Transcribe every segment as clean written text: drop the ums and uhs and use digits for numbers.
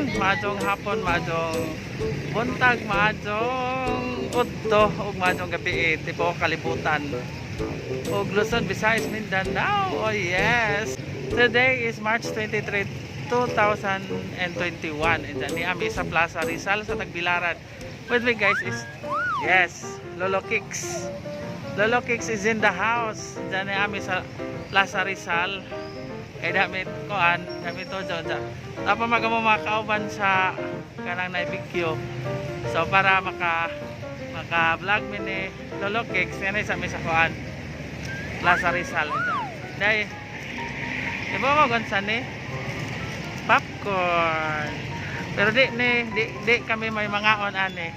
Maayong hapon, maayong buntag, maayong udto, ug maayong gabi, tibuok kalibutan. Ug Luzon, Visayas, Mindanao. Oh yes. Today is March 23, 2021. And then ni sa Plaza Rizal sa Tagbilaran. With me, guys, is, yes, Lolo Kicks. Lolo Kicks is in the house. Diyan ni ami sa Plaza Rizal. Kay dami kuan, dami to dyan. Tapos magamo mga kauban sa kanang naibigyo. So para maka vlog mi ni Lolo Kicks yan sa mi sa kuan, Plaza Rizal. Dai. Iba mo gonsa ni popcorn. Pero di kami may mga on ani.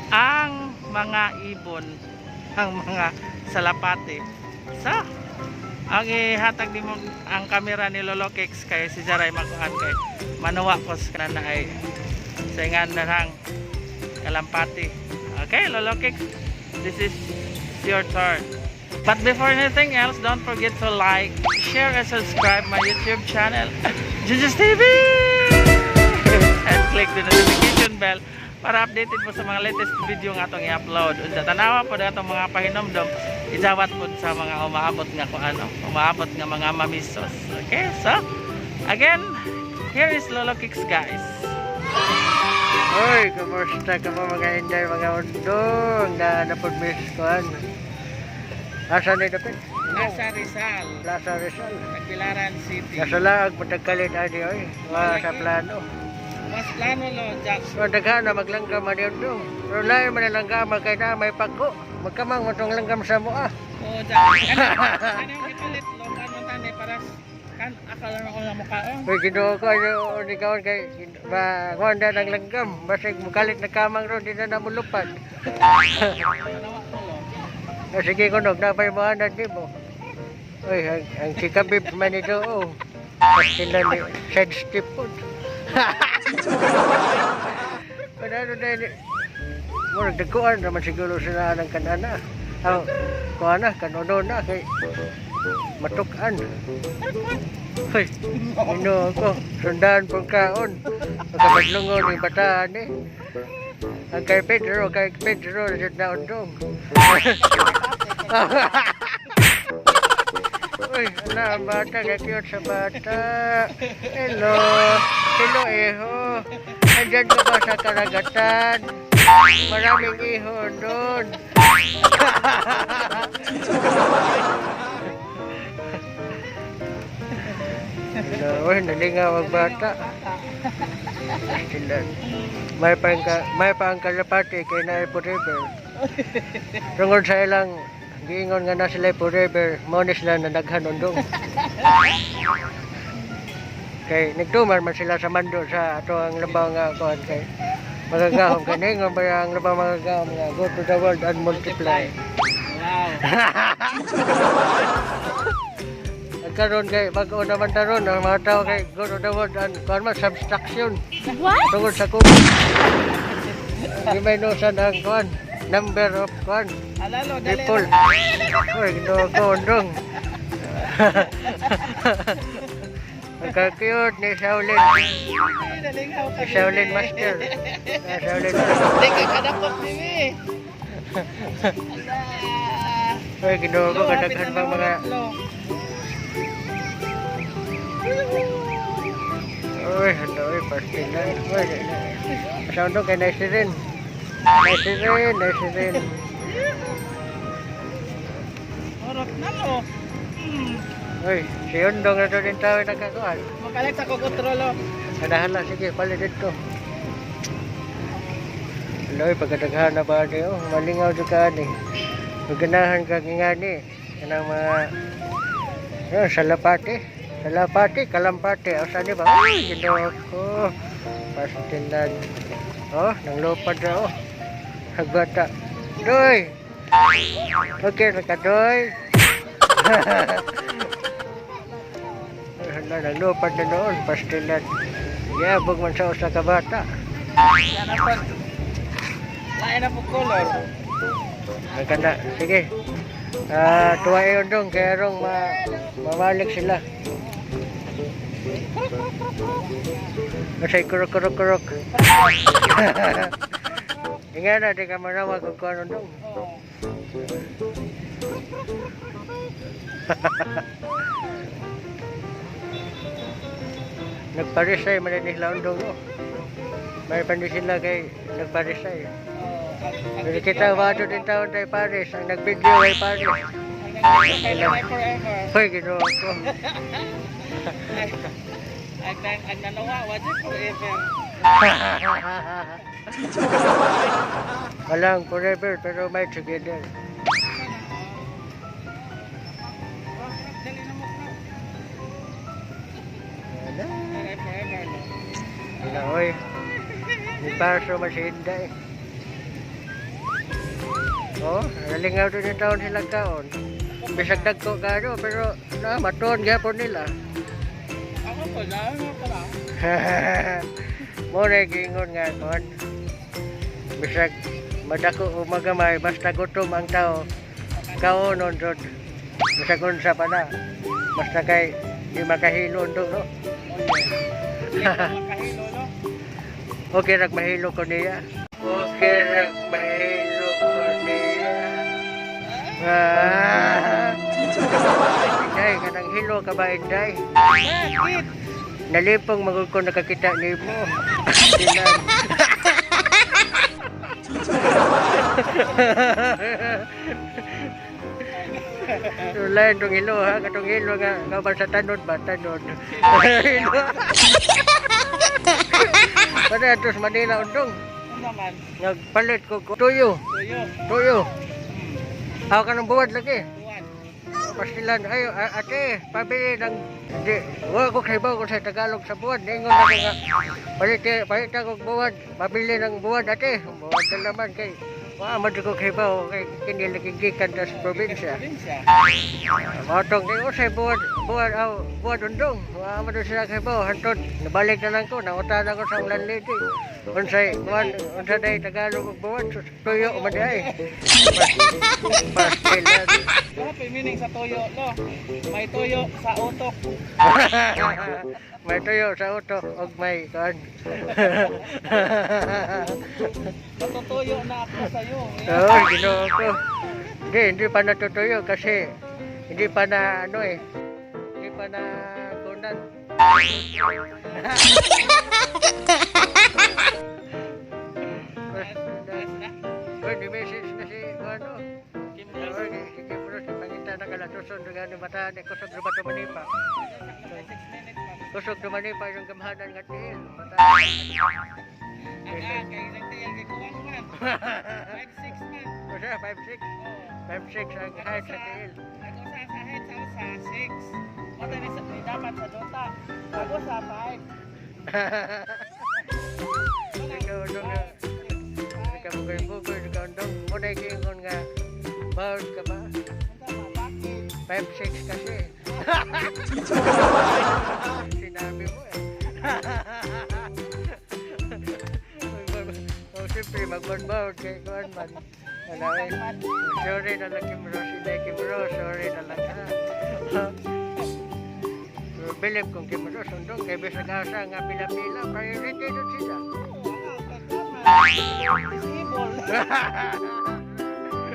Ang mga ibon, ang mga salapate. So, ang ihatag nimo ang kamera ni Lolo Kicks kay si Jaray makuan kay manuwa ko sa na ay sa ingan na lang kalampati. Okay, Lolo Kicks, this is your turn. But before anything else, don't forget to like, share, and subscribe my YouTube channel, Juju's TV! And click the notification bell para updated mo sa mga latest video nga atong i-upload. Unsa tanawa po atong mga pahinomdom, ijawat po sa mga umaabot nga kung ano, umaabot nga mga mamisos. Okay, so again, here is Lolo Kicks, guys. Oy, kumusta ka mo, mga inday, mga undong na napod miss kuan. Asa ni dapit? Plaza Rizal, Plaza Rizal. Tagbilaran City. Nasa laag matagkalit ani oy. Wa sa plano. Mas plano lo, Jack. So daghan na maglanggam ani, undong. Pero lain man ang langgam kay na may pagko. Magkamang mo tong langgam sa mua. Oh, Jack. Ano yung ipalit lo kan tani para kan akala na ko na mukha oh. Uy, Ginoo ko ano ni kaon kay ba kuan na ng langgam. Basig mukalit na kamang ron, di na namulupad. Tanawa ko lo. Ah, sige kunog, napay mo anad nimo. Uy, ang chika babes man ito, oh. Sila ni sensitive po. Kung ano na yun, murag dagkuan naman siguro sila ng kanana. Ang kuan na, kanono na, kay matukan. Uy, ino ko, sundan pong kaon. Pagkabadlungon ni bataan eh. Ang kay Pedro, jud na undong. Uy, ala, ang bata, cute sa bata. Hello. Hello, iho. Andyan ka ba sa karagatan? Maraming iho doon. Hello, uy, nalingaw ang bata. Sila. May pa ang kalapati kay na forever. Tungod sa ilang giingon nga na sila forever, mao ni sila na daghan, undong. Kay nagtuman man sila sa mando sa ato ang labaw nga kuan kay magagahom kay ningon ba ang labaw magagahom nga go to the world and multiply. Wow. Ang karon kay bag-o naman taron ang mga tao kay go to the world and kuan man subtraction. What? Tungod sa COVID. Di may nusan ang kuan number of kuan Alalo, dali. people. Uy, ginoo ko, undong. Ang ka-cute ni Shaolin. Nalingaw Ni Shaolin Master. Ah, Shaolin Master. Di ka kadakop ni mi. Ala. Uy, ginoo ko, Lo, hapit kadaghan na pang mga naman, lo. Uy, ano, uy, pastilan. Uy, sa undong kay nice rin. Nice rin, nice rin. Orok na lo. Uy, si Undong na to din tao nagkakuan. Makalit sa kontrol lo. Anahan lang, sige, palit dito. Aloy, pagkadaghan na ba niyo? Malingaw di ka ni. Pagganahan ka nga ni. Kanang mga salapati. Salapati, kalampati. O saan ba? Uy, ginoo ko. Pastilan. Oh, nanglupad na oh. Nagbata. Doy! Okay, nakadoy. Hala, nanglupad na noon. Pastilan. Yabog man sa usa ka bata. Sana po. Lain na po color. Ang kana, sige. Ah, tuwa yun dong, kaya rong mamalik sila. Masay kurok kurok kurok. Inga na, di ka manawag kung kuan undong. Oo. Nagparisay man din sila undong. Oh. May pandi sila kay nagparisay. Oo. Ang Pero video kita kay wato din taon tayo Paris. Ang nag-video kay Paris. Ang nag-video kay Lanay forever. Hoy, ginoo ko. Ang nanawa, wajib forever. Walang forever pero may together. Dali na mo, bro. Wala. Lanay forever, no? Wala, oy. Ni Paso masinda eh. Oh, nalingaw din yung taon sila kaon. Bisag dagko kano, pero na, matuon gyapon nila. Ako po, lalo na pala. Mo na giingon nga kon. Bisag madako o magamay, basta gutom ang tao. Kaonon jud. Bisag unsa pa na. Basta kay di makahilo undong no. Okay. Hindi ka makahilo, no? Okay rag mahilo ko niya. Okay rag mahilo ko niya. Ah. Inday, kanang hilo ka ba, Inday? Bakit? Nalipong magul ko nakakita nimo. Sinan. Wala itong hilo ha, katong hilo nga, kauban sa tanod ba, tanod. Hilo. Para ato sa Manila undong, Ano naman? nagpalit ko tuyo, Tuyo. Tuyo. Ako ka ng buwad lagi. Buwan. Pastilan, ay, ate, pabili ng, di, wala ko kahibaw ko sa Tagalog sa buwad. Ningon ako nga, palit, palit ako buwad, pabili ng buwad, ate. Buwad na naman kay, wala man ko kahibaw, kay kinilagigikan ta sa probinsya. Probinsya. Motong di usay buwad, buwad, aw, buwad undong. Wala man sila kahibaw, hantod, nabalik na lang ko, nangutan ako sa landlady. Unsay, kuwan, unsa day Tagalog og buwad, sus, tuyo man di ay. Pastilan. Wala pa yung meaning sa tuyo, no? May tuyo sa utok. May tuyo sa utok og may kuan. Matutuyo na ako sa'yo. Oo, ginoo ko. Hindi, hindi pa natutuyo kasi hindi pa na ano eh. Hindi pa na kunan. Uy, di message na si ano. Kim Rose. Uy, si Kim Rose, pangita na kalatuson, nga ni mata, ni kusog na ba manipa? 6 minutes pa. Kusog na manipa yung gamhanan nga tiil. Mata. Ang kay nagtiyang kay kuwang man. 5'6" man. O siya, 5'6". Oo. 5'6" ang height sa tiil. Nag-usa sa height sa usa 6. Mata ni ni dapat sa dota. Nag-usa 5. Ikaw dong nga. Ikaw bugoy-bugoy, ikaw dong. Muna giingon nga, bald ka ba? 5'6" kasi. Sinabi mo eh. Oh, siyempre, magbanbawd kay Kuan man. Ano eh. Sorry na lang Kim Rose, hindi Kim Rose, sorry na lang ha. Pero bilib kong Kim Rose, undong kay bisag asa nga pila-pila, priority doon sila. Disable.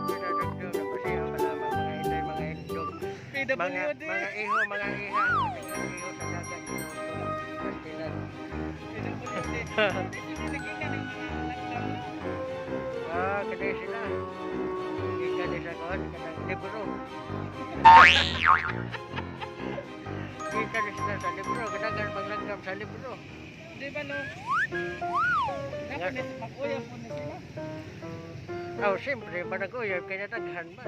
Pinadugdug ako siya, malamang mga inday, mga indog. Mga, PWD. mga iho, mga iha, mga iho sa dagat. Pastilan. PWD. Sige ka ng mga langgam, no? Ah, kanay sila. Gikan ni sa kuan kanang libro. Gikan ni sila sa libro, kanagan maglanggam sa libro. Di ba no? Dapat ni mag-uyab po ni sila. Aw, siyempre, manag-uyab kay nataghan man.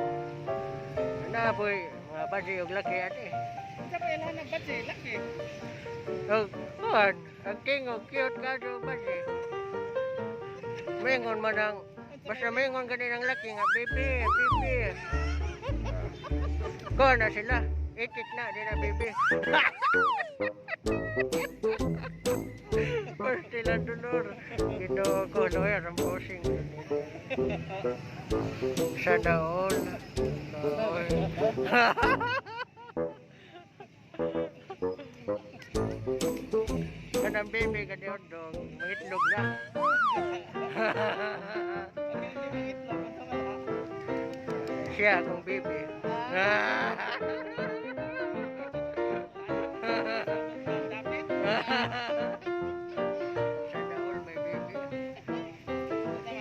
Na boy, mga badi og laki ate. Unsa pa ilhan ng budget? Laki. Og kuan, ang tingog cute ka do badi. Mingon man ang basta mingon gani ng laki nga bibi, bibi. Kuan na sila, itik na di na bibi. Pastila dolor. Ginoo ko, lawyer, ang posing. Sana all. All. ang baby kani Ondong, mangitlog na. Pag hindi mangitlog, unsa man ha? Siya akong baby. Ah. Dapat. Sana all may baby.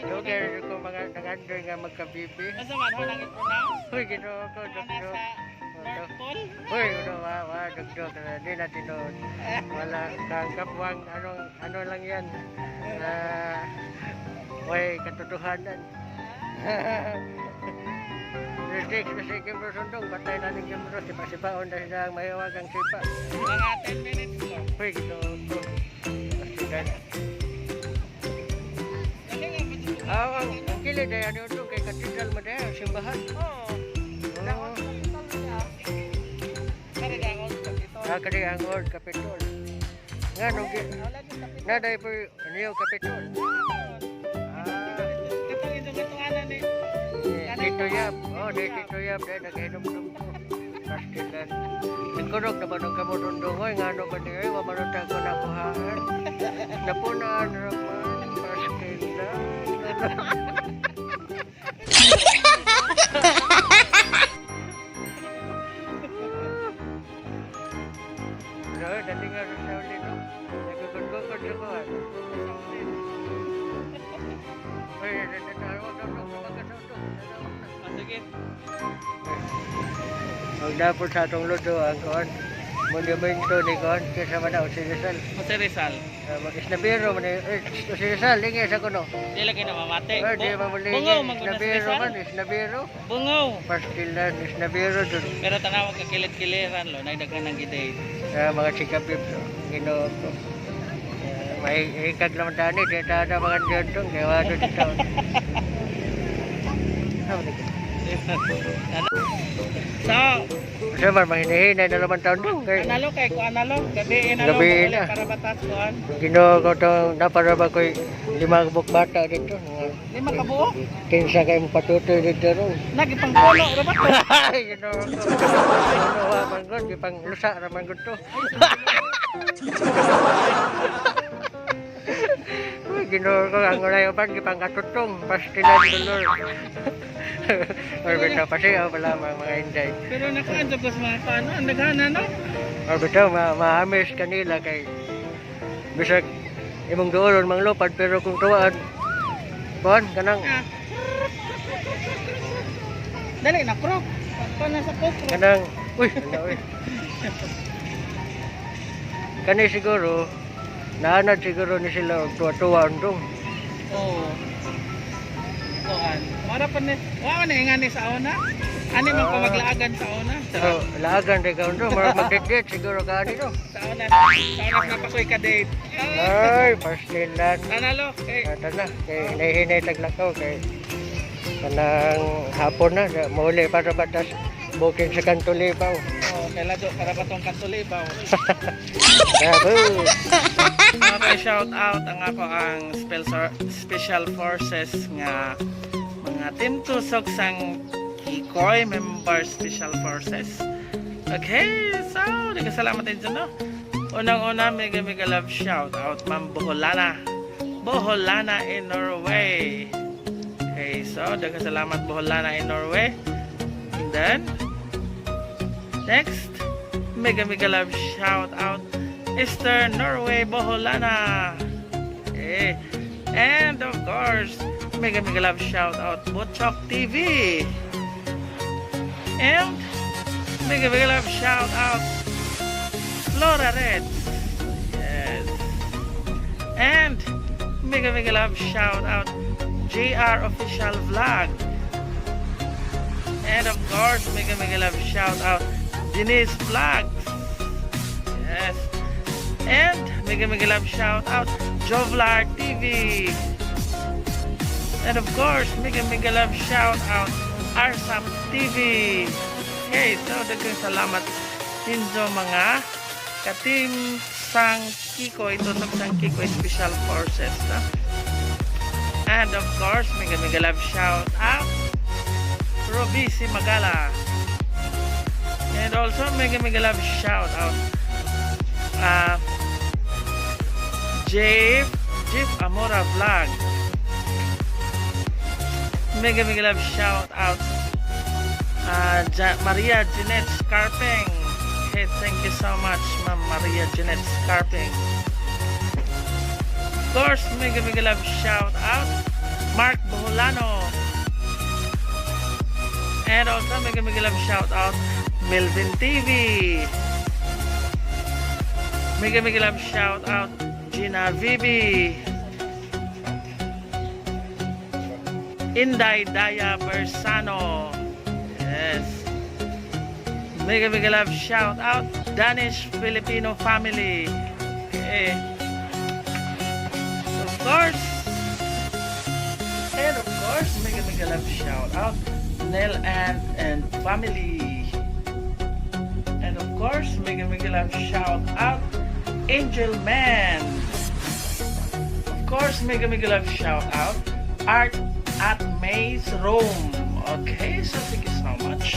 Dugay ko mga nangandoy nga magka-baby. Unsa man ho nang i-pronounce? Uy, Ginoo ko, Ana dugdog. sa North Pole? Uy, ano, wa, wa, dugdog. Di na tinuod. Wala, kang kapwang, anong, ano lang yan. Ah, way, katotohanan. Reject na si Kim Rosondong, patay na ni Kim Ros, sipa-sipaon na siya ang mahiwagang sipa. Mga 10 minutes ko. Uy, Ginoo ko. Pastigan. Dali nga ba dito? Ah, ang kilid ay ano ito, kay katedral mo dahil, simbahan. Oo. Oo. Kare ang old Capitol. Ah, kani ang old Capitol. Nga, no, Wala ni Capitol. na dahil po, new Capitol. Ah, Katong itong katunganan ni. eh, Tito Yap. Oh, di Tito Yap, dahil naghinom-nom ko. Pastilan. Nagkurog na ba nung kamutundong, oy, nga ano ba niya, wa man ko nakuhaan. Napunaan raman, pastilan. No, dali nga rin sa uli, no? Nagugod-gugod sa kuhan. Uy, natawag na, no? Magkasundong, natawag na. Ah, sige. Ang dapot sa atong luto ang kuan monumento ni kuan kaysa man na si Rizal. Jose Rizal. Mag-isnabiro man eh, si Rizal lingi sa kuno. Di lagi na mamate. Eh, di mamulingi. Bungaw man gud na si Isnabiro Rizal. man, isnabiro. Bungaw. Pastilan, isnabiro dun. Pero tanaw ka kilit-kiliran lo, naidaghan ng gidate. Mga sikabib, Ginoo ko. May hikag naman tani, di ta na mga diyondong, kaya wala dito. So, Sa man, mahinahinay na naman taon dong. Kay, analo kay ko analo, gabi inalo Gabi mauli na. para batas kuan. Ginoo ko to, napara ba ko'y lima ka buok bata dito. 5 ka buok. Kinsa kayo patutoy dito ron. Nagipangpulo ra ba to? Ay, Ginoo ko. Ginoo man gud, gipang lusa ra man gud to. Uy, Ginoo ko ang ulay uban gipang katutong pastilan dulor. Or bitaw pasiyaw pala mga inday. Pero nakaadto ko sa mga paano, ang daghana no. Or bitaw ma maamis kanila kay bisag imong duolon manglupad pero kung tuwaan kuan kanang Ah. Dali na krok. Pa na sa krok. kanang uy ano, uy kani siguro naanad siguro ni sila og tuwa-tuwa undong. Oo. Kuan. Mara pa ni, wa na ingani sa una. Ani man ko Ah. maglaagan sa una. So laagan rin ka undong murag magdidit siguro ka ani no. Sa una na pakoy ka date. Ay, pastilan. Analo kay Ata na kay hinahinay taglakaw kay kanang hapon na mauli para batas booking sa Kantulibaw. Oh, kay ladyo para batong Kantulibaw. Bravo! Okay, shout out ang ako ang special forces nga mga team tusok sang Kikoy member special forces. Okay, so nagkasalamat din dyan, no? Unang-una, mega mega love shout out Ma'am Boholana. Boholana in Norway. Okay, so nagkasalamat Boholana in Norway. And then, next, mega mega love shout out Eastern Norway Boholana. Okay. And of course, mega mega love shout out Butchok TV. And mega mega love shout out Flora Red. Yes. And mega mega love shout out JR Official Vlog. And of course, mega mega love shout out Denise Vlogs. Yes. And mega mega love shout out Jovlar TV. And of course, mega mega love shout out Arsap TV. Okay, so daghang salamat ninyo mga ka-team sang Kiko, ito sang Kiko Special Forces. No? And of course, mega mega love shout out Robisi Magala. And also, mega mega love shout out Jeff, Jeff Amora Vlog. Mega mega love shout out Maria Jeanette Scarping. Hey, thank you so much, Ma'am Maria Jeanette Scarping. Of course, mega mega love shout out Mark Boholano. And also, mega mega love shout out Melvin TV. Mega mega love shout out Gina Vivi. Inday Daya Bersano. Yes. Mega mega love shout out Danish Filipino family. Okay. Of course. And of course, mega mega love shout out Nel and family. And of course, mega mega love shout out Angel Man. Of course, mega mega love shout out Art at Maze Room. Okay, so thank you so much.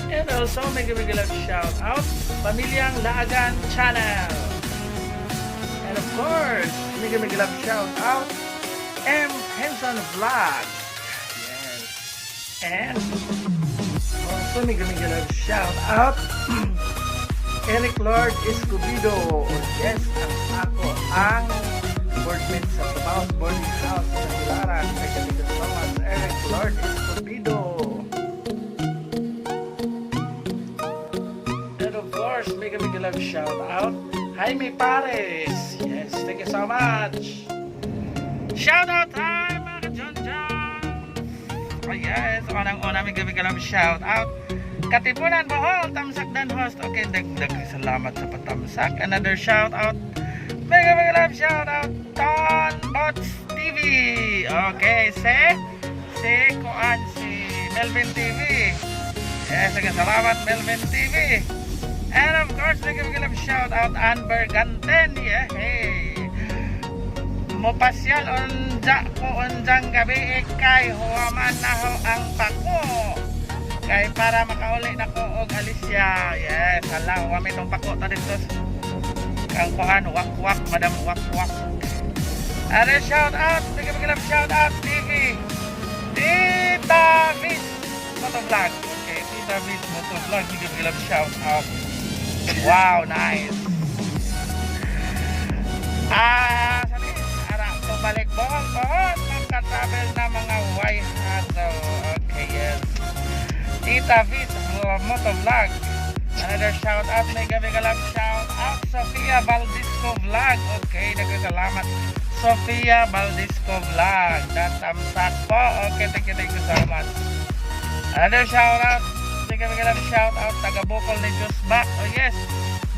And also, mega mega love shout out Pamilyang Laagan Channel. And of course, mega mega love shout out M. Henson Vlog. Yes. And also, mega mega love shout out Eric Lord Escobedo. Yes, ang ako ang boardmate sa Tabaos Boarding House sa Tagbilaran. Thank you so much, Eric Lord Escobedo. And of course, mega mega love shout out Jaime Pares. Yes, thank you so much. Shout out time, mga ka-John John. Oh yes, unang-una, mega mega love shout out Katipunan Bohol, Tamsak Dan host. Okay, dagdag salamat sa patamsak. Another shout out. Mega mega love shout out Ton Bots TV. Okay, si Kuan, si Melvin TV. Yes, sige, salamat, Melvin TV. And of course, mega mega love shout out Amber Ganten. Yeah, hey. Mopasyal unja ko unjang gabi kay huwaman na ho ang pako. Kay para makauli na ko og Alicia. Yes, hala, huwami tong pako ta dito. Ang kuan, wak wak, madam wak wak. Another shout out, mega mega love shout out TV. Tita Viz Moto Vlog. Okay, Tita Viz Moto Vlog, mega mega love shout out. Wow, nice. Ah, sabi, ara to balik Bohol, Bohol, magka-travel na mga way hazo. Okay, yes. Tita Viz Moto Vlog. Another shout out, mega mega love shout out Sofia Valdisco Vlog. Okay, nagkasalamat, Sofia Valdisco Vlog. Datamsak po. Okay, thank you so much. Another shout out, mega mega love shout out taga Bukol ni Just Back. Oh yes,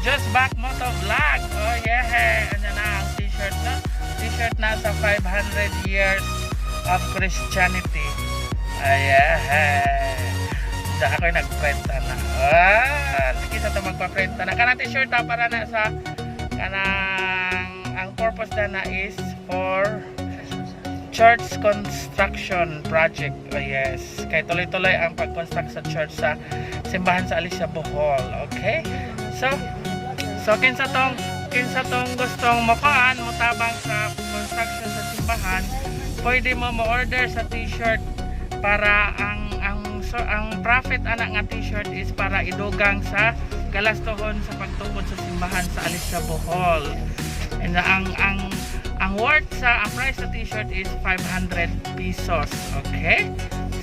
Just Back Moto Vlog. Oh yeah, ano na ang t-shirt na? T-shirt na sa 500 years of Christianity. Ayan. Diyan ako'y nagprenta na. Ah, sige sa ito magpaprenta na. Kanang t-shirt ha, para na sa kanang ang purpose na na is for church construction project. Oh yes. Kay tuloy-tuloy ang pag-construct sa church sa simbahan sa Alicia, Bohol. Okay? So kinsa tong gustong mokuan, motabang sa construction sa simbahan, pwede mo mo-order sa t-shirt para ang so, ang profit ana nga t-shirt is para idugang sa galastohon sa pagtukod sa simbahan sa Alicia, Bohol. And ang worth sa ang price sa t-shirt is 500 pesos. Okay?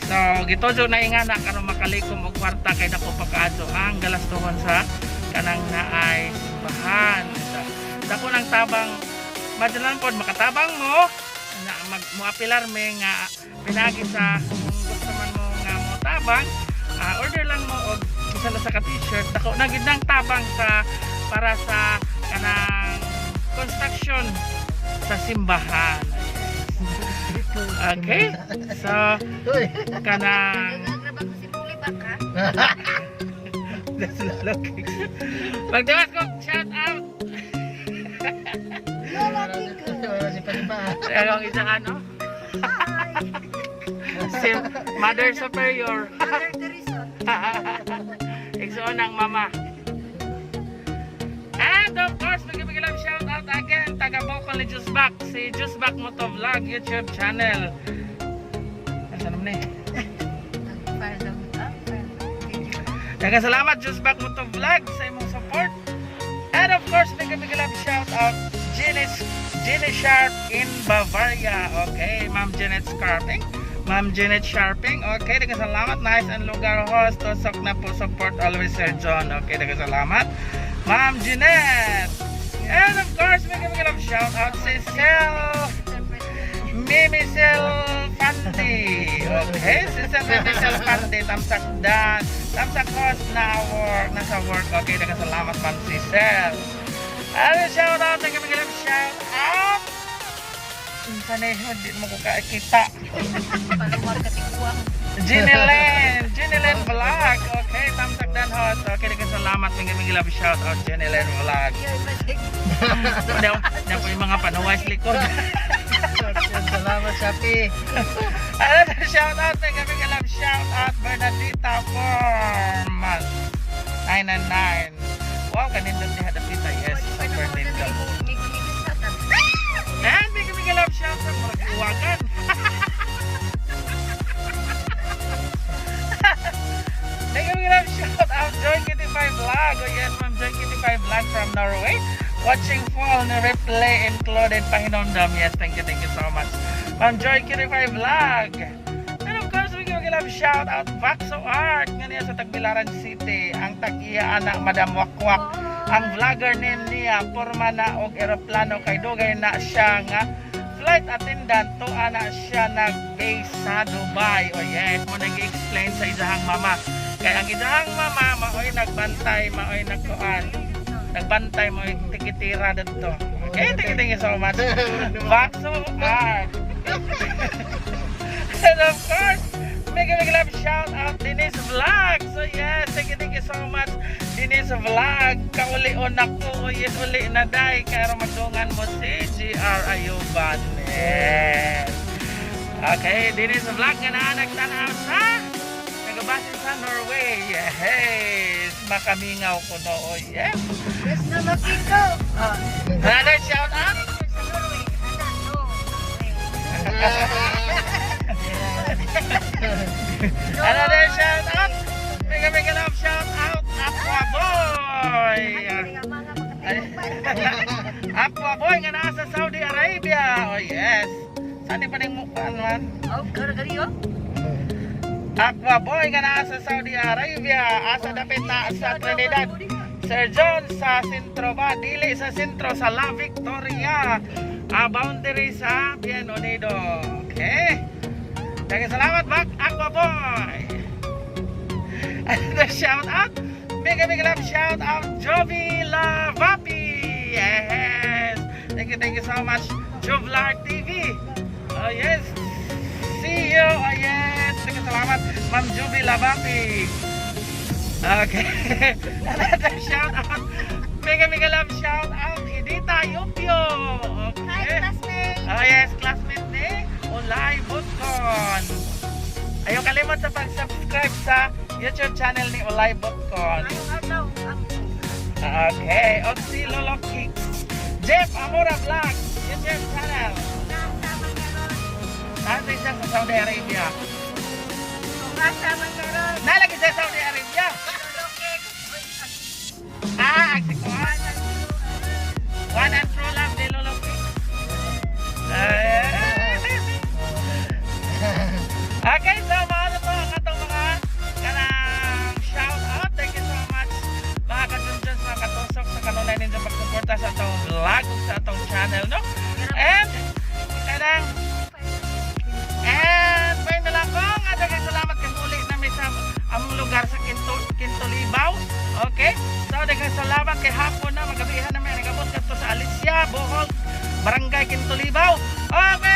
So, gitujo na ingana karon makalikom og kwarta kay dako pa kaadto ang galastohon sa kanang naay simbahan. Dako ng tabang, madalan pod makatabang mo na mag moapilar me nga pinagi sa kung gusto man mo nga mo tabang, order lang mo og isa na sa ka t-shirt, dako na gid nang tabang sa para sa kanang construction sa simbahan. Okay? So, kanang Nagagraba ko si Puli baka. Magdawas ko shout out. Lola Kiko. Ano ang isa, ano? Si Mother Superior. Mother Teresa. Igsoon ng mama. And of course, bigyan lang shout out again. taga Bokol ni Jusbak, si Jusbak Motovlog YouTube channel. Asa naman eh? Follow. Ah, follow. Video. Daghang salamat, Jusbak Motovlog, sa imong support. And of course, mega mega love shout out Jenny Sharp in Bavaria. Okay, Ma'am Janet Scarping. Ma'am Janet Sharping. Okay, daghang salamat. Nice and lugar host. Tusok na po support always, Sir John. Okay, daghang salamat, Ma'am Jeanette. And of course, mega mega love shout out si Sel Mimi Sel Fandi. Okay, si Sel Mimi Sel Fandi, tamsak dan. Tamsak host na work, nasa work. Okay, daghang salamat, Ma'am Cecil. Ano, shout out, mega mega love shout out. Unsa na yun, di mo ko kakita. Palumar ka tikuwang. Ginelen, Ginelen Vlog. Okay, tamsak dan host. Okay, daghang salamat, mega mega love shout out, Ginelen Vlog. Yun, balik. Daw, daw po yung mga panuway sa likod. Salamat, Shopee. Another shout out, mega mega love shout out, Bernadita Formas 999. Wow, kanindot ni Hadapita. Yes, super nindot. And mega mega love shout out, murag iwagan. Mega mega love shout out, Joy Kitty 5 Vlog. Oh yes, Ma'am Joy Kitty 5 Vlog from Norway. Watching full na replay included pahinomdom. Yes, thank you so much, Ma'am Joy Kitty 5 Vlog. And of course, mega mega love shout out Vaxo Art nga niya sa Tagbilaran City. Ang tag-iya anak Madam Wakwak. Ang vlogger name niya porma na og eroplano kay dugay na siya nga flight attendant, to ana siya nag-base sa Dubai. Oh yes, mo nag-explain sa isahang mama. Kay ang isahang mama maoy nagbantay, maoy nagkuan. Nagbantay, maoy tikitira didto. Okay, thank you, thank you so much, Vaxo Art. And of course, mega mega love shout out Denise Vlog. So yes, thank you so much, Denise Vlog. Kaulion ako. Oh yes, uli na day. Kaya magdungan mo si GR Ayuban. Yes. Okay, Denise Vlog nga naa nagtanaw sa nagabase sa Norway. Yes, makamingaw ko no. Oh yes. Yes, na makiko. Oh. Another shout out. Sa Norway. Ana, no. Another shout out. Mega mega love shout out, Aqua Boy. Aqua Boy nga naa sa Saudi Arabia. Oh yes. Saan pa ning mukhaan man? Oh, karo-kari oh. Aqua Boy nga naa sa Saudi Arabia. Asa dapit na sa Trinidad. Sir John, sa sentro ba? Dili sa sentro, sa La Victoria. A boundary sa Bien Unido. Okay. Daghang salamat, Bak Aqua Boy. Another shout out. Mega mega love shout out, Jovi Lavapi. Yes. Thank you so much, Jovlar TV. Oh yes. See you. Oh yes. Daghang salamat, Ma'am Jovi Lavapi. Okay. Another shout out. Mega mega love shout out, Edita Yupio. Hi, Okay. classmate. Oh yes, classmate ni Ulay Butkon. Ayaw kalimot sa pag-subscribe sa YouTube channel ni Ulay Butkon. Ngayong adlaw, ang Okay, og si Lolo Kicks. Jeff Amora Vlog, YouTube channel. Nasa man karon. Nasa siya sa Saudi Arabia. Kung asa man karon. Nalagi sa Saudi Arabia. Lolo Kicks. Uy, Ah, ang si Kuan. One and true love ni Lolo Kicks. Eh. Okay, so mga to ang atong mga kanang shout out. Thank you so much, mga kajunjun, mga katusok, sa kanunay ninyo pagsuporta sa atong vlog ug sa atong channel, no? And kanang and may na lang ko nga daghang salamat kay muli na sa among lugar sa Quinto Libaw. Okay? So daghang salamat kay hapon na magabihan na may nagabot kadto sa Alicia, Bohol, Barangay Quinto Libaw. Okay.